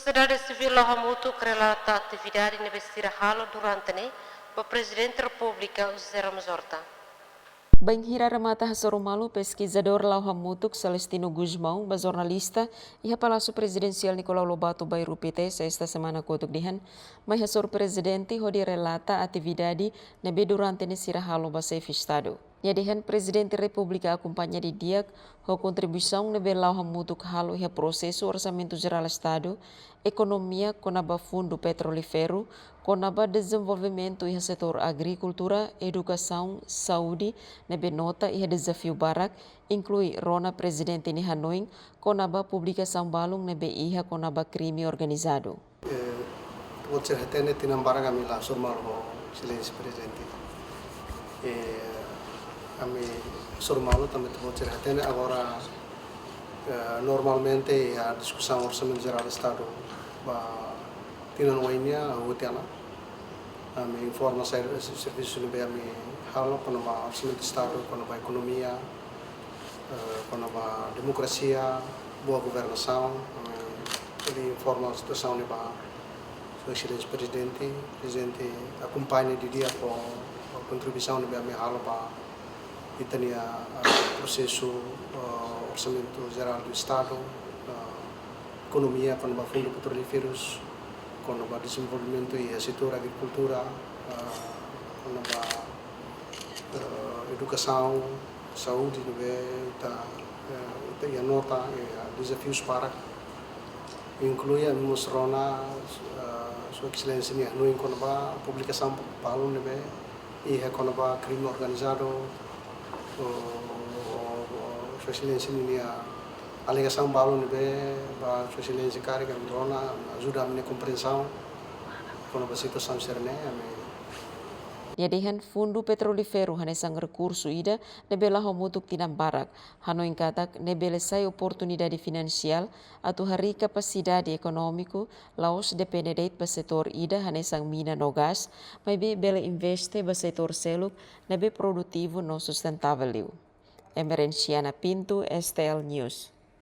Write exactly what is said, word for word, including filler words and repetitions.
Sosiedade sivíl la'o hamutuk relata atividade ne'ebé sira halo durante ne'e ba Prezidente Repúblika José Ramos Horta. Bainhira remata hasoru malu, peskizadór la'o hamutuk Celestino Gusmão ba jornalista iha Palásiu Prezidensiál Nicolau Lobato Bairru Pité, sesta semana kotuk dehan, mai hasoru Prezidente hodi relata atividade ne'ebé durante ne'e sira halo ba Xefe Estadu. Nia dehan Prezidente Repúblika akompaña didi'ak ho kontribuisaun ne'ebé la'o hamutuk halo iha prosesu Orsamentu Jerál Estadu, ekonomia, kona-ba Fundu Petrolíferu, kona-ba dezenvolvimentu iha setór agrikultura, edukasaun, saúde, ne'ebé nota iha dezafiu barak, inklui rona Prezidente nia hanoin kona-ba publikasaun balun ne'ebé iha kona-ba krime organizadu. Eh, ita-boot sira hatene tinan barak ami la hasoru malu ho Exelénsia Prezidente. Eh, ami hasoru malu tanba ita-boot sira hatene agora, eh, normalmente iha diskusaun Orsamentu Jerál Estadu ba tinan oin nian, ha'u tiha ona. Ami informa ser-, servisu ne'ebé ami halo kona-ba Orsamentu Estadu, kona-ba ekonomia, eh, kona-ba demokrasia, boa governasaun, eh, hodi informa situasaun ne'e ba Sua Exelénsia Prezidente, Prezidente akompaña didi'ak ho, ho kontribuisaun ne'ebé ami halo ba ita-nia, eh, prosesu, eh, Orsamentu Jerál do Estadu, eh, ekonomia, kona-ba Fundu Petrolíferu, kona-ba dezenvolvimentu iha setór agrikultura, eh, kona-ba eh, edukasaun, saúde, ne'ebé ita, eh, ita iha nota, eh, dezafius barak. Inklui ami mós rona, eh, Sua Exelénsia nia hanoin kona-ba publikasaun balun ne'ebé iha kona-ba krime organizadu, o, o, o, Sua Exelénsia nia alegasaun balun ne'ebé ba Sua Exelénsia karik ami rona, ajuda ami-nia komprensaun kona-ba situasaun sira-ne'e, ami Nia dehan Fundu Petrolíferu hanesan rekursu ida ne'ebé la'o hamutuk tinan barak. Hanoin katak ne'e bele sai oportunidade finansiál atu harii kapasidade ekonómiku, la'ós depende de'it ba setór ida hanesan mina no gás, maibé bele investe ba setór seluk ne'ebé produtivu no sustentável liu. Emerenciana Pinto, S T L News.